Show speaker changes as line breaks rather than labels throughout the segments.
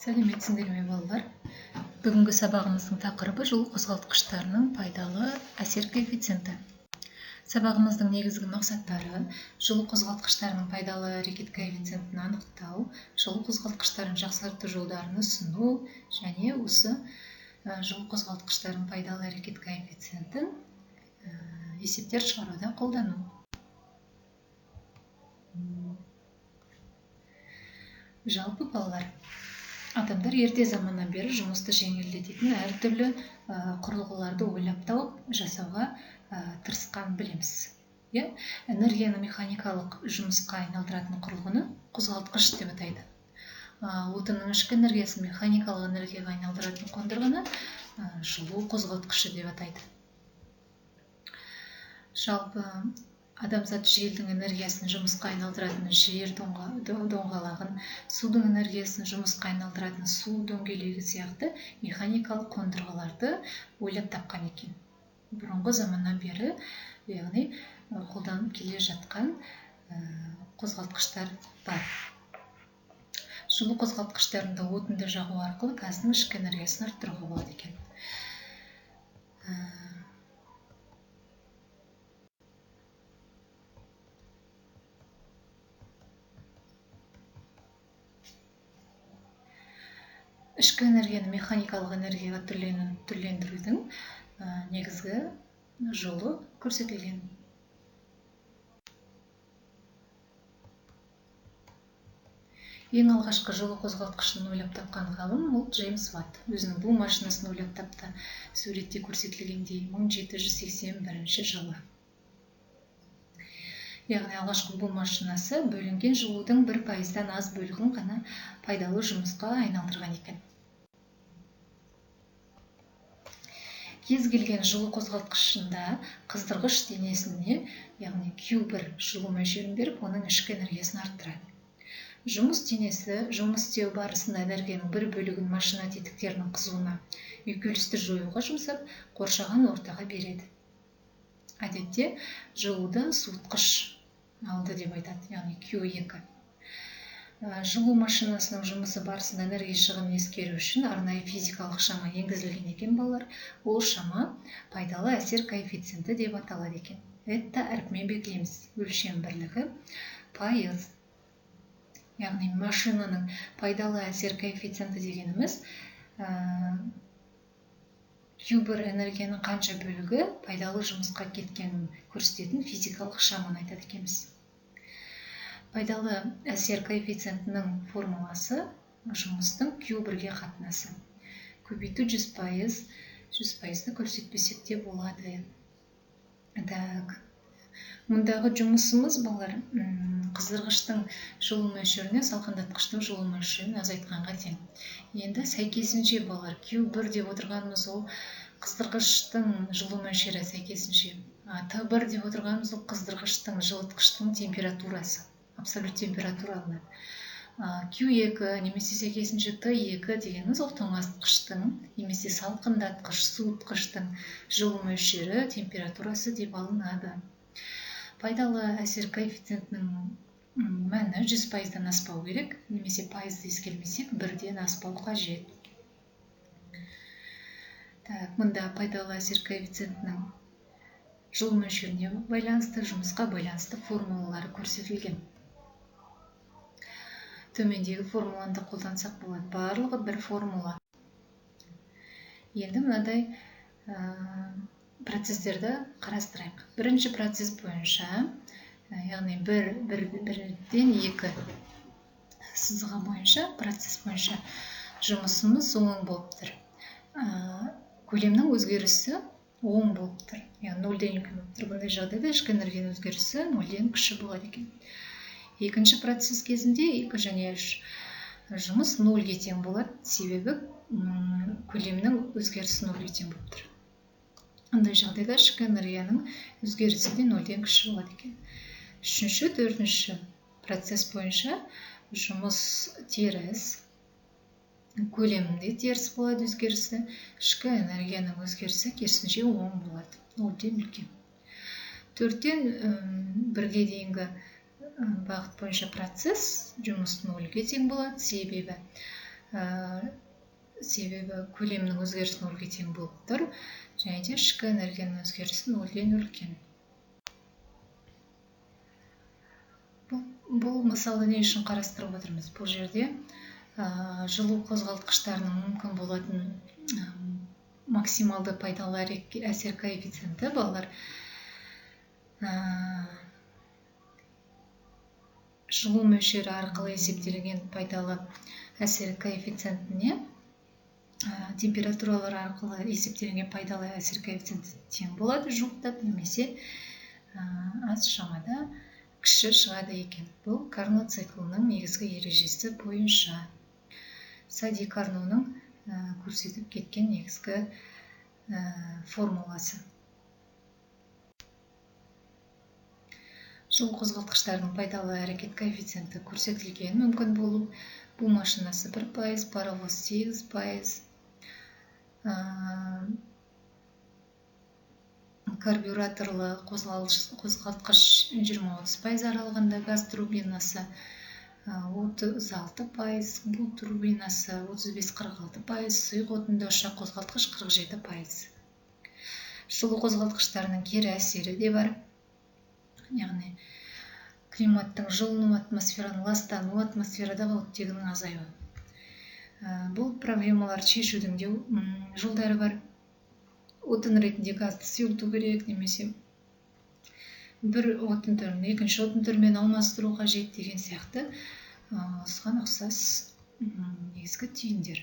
Сәлеметсіңдер ме, балалар? Бүгінгі сабағымыздың тақырыбы жылу қозғалтқыштарының пайдалы әсер коэффициенті. Сабағымыздың негізгі мақсаттары: жылу қозғалтқыштарының пайдалы әрекет коэффициентін анықтау, жылу қозғалтқыштарын жақсарту жолдарын ұсыну және осы жылу қозғалтқыштарының пайдалы әрекет коэффициентін есептер шығаруда қолдану. Жалпы, балалар, адамдар ерте заманнан бері жұмысты жеңілдететін әртүрлі құрылғыларды ойлап тауып жасауға тырысқанын білеміз. Иә, энергияны механикалық жұмысқа айналдыратын құрылғыны қозғалтқыш деп атайды. Отынның ішкі энергиясын механикалық энергияға айналдыратын қондырғыны жылу қозғалтқышы деп атайды. Жалпы, адамзат желдің энергиясын жұмысқа айналдыратын жер доңғалағын, судың энергиясын жұмысқа айналдыратын су дөңгелегі сияқты механикалық қондырғыларды ойлап тапқан екен. Бұрынғы заманнан бері, яғни қолданып келе жатқан қозғалтқыштар бар. Жылу қозғалтқыштарында отынды жағу арқылы газдың ішкі энергиясын арттыруға болады екен. Ішкі энергияны механикалық энергияға түрлендірудің негізгі жолы көрсетілген. Ең алғашқы жылу қозғалтқышын ойлап тапқан ғалым ол Джеймс Ватт. Өзінің бу машинасын ойлап тапты. Суретте көрсетілгендей 1781 жылы. Яғни алғашқы бу машинасы бөлінген жылудың 1%-дан аз бөлігін ғана пайдалы жұмысқа айналдырған екен. Кез келген жылу қозғалтқышында қыздырғыш денесіне, яғни Q1 жылу мөлшерін беріп, оның ішкі энергиясын арттырады. Жұмыс денесі жұмыс істеу барысында энергияның бір бөлігін машина тетіктерінің қызуына, үйкелісті жоюға жұмсап, қоршаған ортаға береді. Әдетте жылуды суытқыш алды деп айтады, яғни Q2. Жылу машинасының жұмысы барысында энергия шығынын ескеру үшін арнайы физикалық шама енгізілген екен, балалар. Ол шама пайдалы әсер коэффициенті деп аталады екен. Этта әрпімен белгілейміз. Өлшем бірлігі пайыз. Яғни машинаның пайдалы әсер коэффициенті дегеніміз Q1 энергияның қанша бөлігі пайдалы жұмысқа кеткенін көрсететін физикалық шаманы айтады екенбіз. Пайдалы әсер коэффициентінің формуласы жұмыстың Q1-ге қатынасы. Көбейту 100%, 100%-ны көрсетпесек те болады. Так. Мұндағы жұмысымыз, балалар, қыздырғыштың жылу мөлшеріне салқындатқыштың жылу мөлшерін азайтқанға тең. Енді сәйкесінше, балалар, Q1 деп отырғанымыз ол қыздырғыштың жылу мөлшері сәйкесінше. Т1 деп отырғанымыз ол қыздырғыштың, жылытқыштың температурасы, абсолют температура алынады. Q2 немесе сәйкесінше Т2 дегеніміз ол тоңазытқыштың немесе салқындатқыш, суытқыштың жылу мөлшері температурасы деп алынады. Пайдалы әсер коэффициентінің мәні 100%-дан аспау керек, немесе пайызды ескермесек, 1-ден аспау қажет. Так, мұнда пайдалы әсер коэффициентінің жылу мөлшеріне байланысты, жұмысқа байланысты формулалары көрсетілген. Төмендегі формуланы да қолдансақ болады. Барлығы бір формула. Енді мынадай процестерді қарастырайық. Бірінші процесс бойынша, яғни бірден екі сызығы бойынша, процесс бойынша жұмысымыз оң болып тұр. Көлемнің өзгерісі оң болып тұр. Яғни нөлден үлкен болып тұр. Бұндай жағдайда ішкі энергияның өзгерісі нөлден кіші болады екен. Екінші процесс кезінде 2 және 3 жұмыс нөлге тең болады, себебі көлемнің өзгерісі нөлге тең болып тұр. Ондай жағдайда ішкі энергияның өзгерісі де нөлден кіші болады екен. Үшінші, төртінші процесс бойынша жұмыс теріс, көлемінде теріс болады өзгерісі, ішкі энергияның өзгерісі керісінше оң болады, нөлден үлкен. 4-тен 1-ге дейінгі бағыт бойынша процесс жұмыс нөлге тең болады, себебі Себебі көлемнің өзгерісі нөлге тең болып тұр, және де ішкі энергияның өзгерісі нөлден үлкен. Бұл мысалды не үшін қарастырып отырмыз? Бұл жерде жылу қозғалтқыштарының мүмкін болатын максималды пайдалы әсер коэффициенті балалар жылу мөлшері арқылы есептелген пайдалы әсер коэффициентіне температуралар арқылы есептелген пайдалы әсер коэффициенті тең болады жуықтап, немесе аз шамада кіші шығады екен. Бұл Карно циклының негізгі ережесі бойынша Сади Карноның көрсетіп кеткен негізгі формуласы. Жылу қозғалтқыштарының пайдалы әрекет коэффициенті көрсетілген мүмкін болу. Бу машинасы 1%, паровоз 8%, карбюраторлы қозғалтқыш 20-30% аралығында, газ турбинасы 36%, бу турбинасы 35-46%, сұйық отынды ұшақ қозғалтқыш 47%. Жылу қозғалтқыштарының кері әсері де бар. Яғни климаттың жылыну, атмосфераның ластануы, атмосферадағы оттегінің азаюы. Бұл проблемаларды шешудің де жолдары бар. Отын ретінде газды сұйылту керек, немесе бір отын түрін екінші отын түрімен алмастыру қажет деген сияқты осыған ұқсас негізгі түйіндер.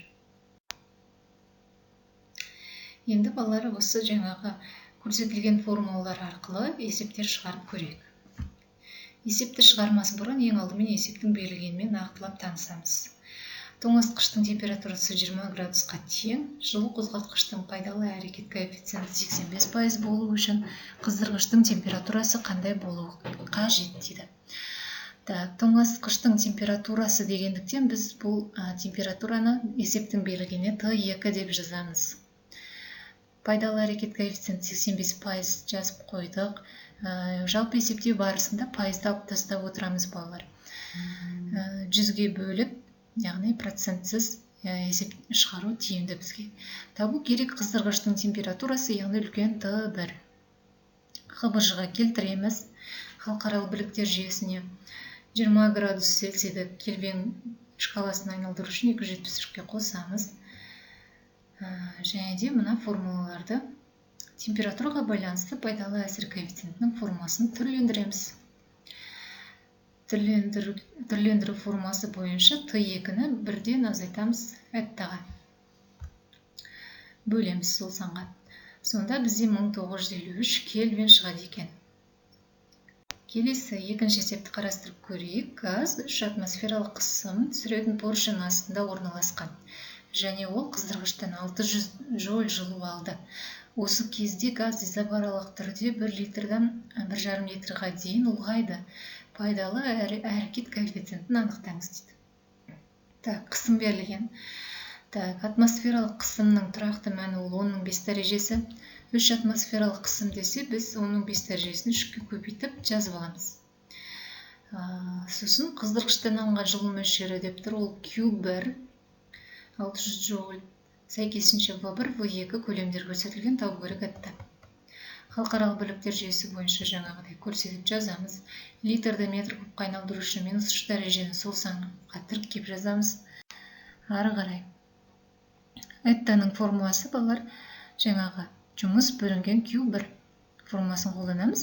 Енді балалар осы жаңағы көрсетілген формулалар арқылы есептер шығарып көрейік. Есепті шығармас бұрын ең алдымен есептің берілгенімен нақтылап танысамыз. Тоңазытқыштың температурасы 20 градусқа тең, жылу қозғалтқыштың пайдалы әрекет коэффициенті 85% болу үшін қыздырғыштың температурасы қандай болуы қажет дейді. Так, тоңазытқыштың температурасы дегендіктен біз бұл температураны есептің берілгеніне Т2 деп жазамыз. Пайдалы әрекет коэффициенті 85% жазып қойдық. Жалпы есептеу барысында пайызды алып тастап отырамыз балалар. 100-ге бөліп, яғни процентсіз есеп шығару тиімді бізге. Табу керек қыздырғыштың температурасы, яғни үлкен Т1. ХБЖ-ға келтіреміз. Халықаралық бірліктер жүйесіне 20 градус Цельсийді Кельвин шкаласын айналдыру үшін 273-ке қосамыз. Және де мына формулаларды температураға байланысты пайдалы әсер коэффициентінің формасын түрлендіреміз. Түрлендіру формасы бойынша Т2-ні бірден азайтамыз әттаға. Бөлеміз сол санға. Сонда бізде 1953 Кельвин шығады екен. Келесі екінші есепті қарастырып көрейік. Газ 3 атмосфералық қысым түсіретін поршень астында орналасқан. Және ол қыздырғыштан 600 джоуль жылу алды. Осы кезде газ изобаралық түрде 1 литрдан 1,5 литрға дейін ұлғайды. Пайдалы әрекет коэффициентін анықтаңыз дейді. Так, қысым берілген. Так, атмосфералық қысымның тұрақты мәні ол 10,5 дәрежесі. 3 атмосфералық қысым десе, біз 10,5 дәрежесін 3-ке көбейтіп жазып аламыз. Сосын қыздырғыштан алынған жылу мөлшері деп тұр, ол Q1 600 джоуль. Сәйкесінше В1, В2 көлемдер көрсетілген, табу керек әтті. Халықаралық бірліктер жүйесі бойынша жаңағыдай көрсетіп жазамыз. Литрді метр кубқа айналдыру үшін минус 3 дәрежені сол санға тіркеп жазамыз. Ары қарай. Эттаның формуласы балалар жаңағы жұмыс бөлінген Q1 формуласын қолданамыз.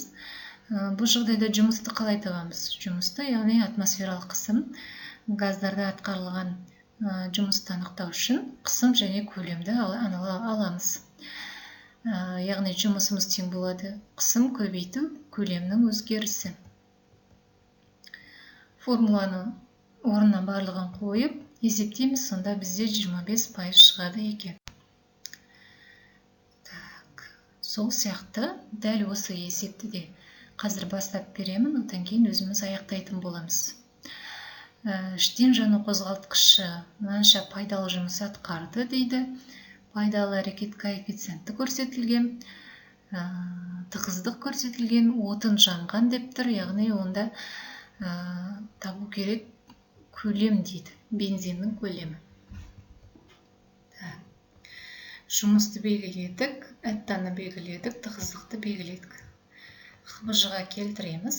Бұл жағдайда жұмысты қалай табамыз? Жұмысты, яғни атмосфералық қысым, газдарда атқарылған жұмысты анықтау үшін қысым және көлемді аламыз. Яғни жұмысымыз тең болады қысым көбейту көлемнің өзгерісі. Формуланы орнына барлығын қойып есептейміз, сонда бізде 25% шығады екен. Так, сол сияқты дәл осы есепті де қазір бастап беремін, одан кейін өзіміз аяқтайтын боламыз. Іштен жану қозғалтқышы мынанша пайдалы жұмыс атқарды дейді. Пайдалы әрекет коэффициенті көрсетілген, тығыздық көрсетілген, отын жанған деп тұр, яғни онда табу керек көлем дейді, бензиннің көлемі. Жұмысты белгіледік, эттаны белгіледік, тығыздықты белгіледік. ХБЖ-ға келтіреміз.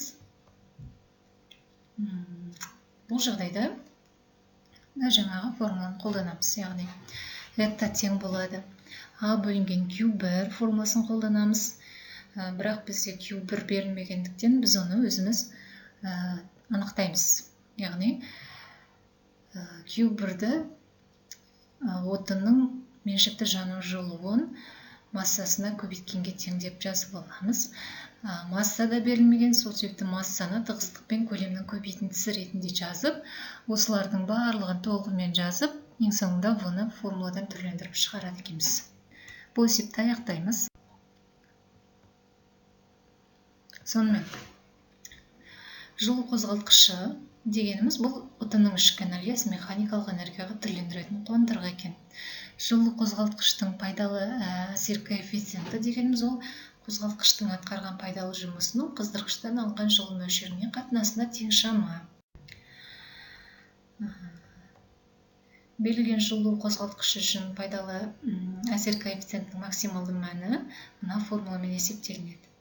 Бұл жағдайда жаңағы формуланы қолданамыз, яғни этта тең болады А бөлінген Q1 формуласын қолданамыз. Бірақ бізде Q1 берілмегендіктен біз оны өзіміз анықтаймыз. Яғни Q1-ді отынның меншікті жану жылуын массасына көбейткенге тең деп жазып аламыз. Масса да берілмеген, сол себепті массаны тығыздық пен көлемнің көбейтіндісі ретінде жазып, осылардың барлығын толығымен жазып, ең соңында В-ны формуладан түрлендіріп шығарады екенбіз. Бұл есепті аяқтаймыз. Сонымен, жылу қозғалтқышы дегеніміз бұл отынның ішкі энергиясын механикалық энергияға түрлендіретін қондырғы екен. Жылу қозғалтқыштың пайдалы әсер коэффициенті дегеніміз ол қозғалтқыштың атқарған пайдалы жұмысының қыздырғыштан алынған жылу мөлшеріне қатынасына тең шама. Берілген жылу қозғалтқышы үшін пайдалы әсер коэффициентінің максималды мәні мына формуламен есептелінеді.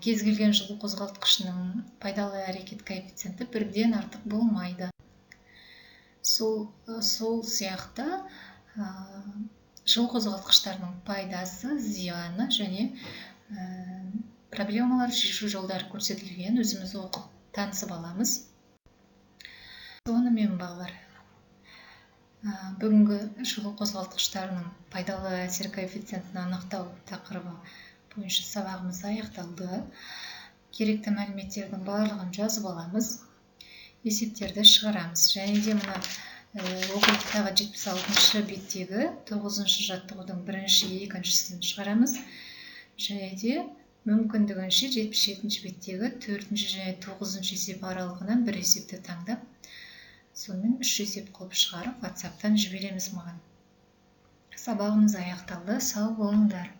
Кез келген жылу қозғалтқышының пайдалы әрекет коэффициенті бірден артық болмайды. Сол сияқты жылу қозғалтқыштарының пайдасы, зияны және проблемалар шешу жолдары көрсетілген. Өзіміз оқып танысып аламыз. Сонымен балалар, бүгінгі жылу қозғалтқыштарының пайдалы әсер коэффициентін анықтау тақырыбы бойынша сабағымыз аяқталды. Керекті мәліметтердің барлығын жазып аламыз, есептерді шығарамыз. Және де мына оқулықтағы 76-шы беттегі 9-шы жаттығудың бірінші, екіншісін шығарамыз. Және де мүмкіндігінше 77-ші беттегі 4-ші және 9-шы есеп аралығынан бір есепті таңдап, сонымен 3 есеп қылып шығарып, WhatsApp-тан жібереміз маған. Сабағымыз аяқталды. Сау болыңдар.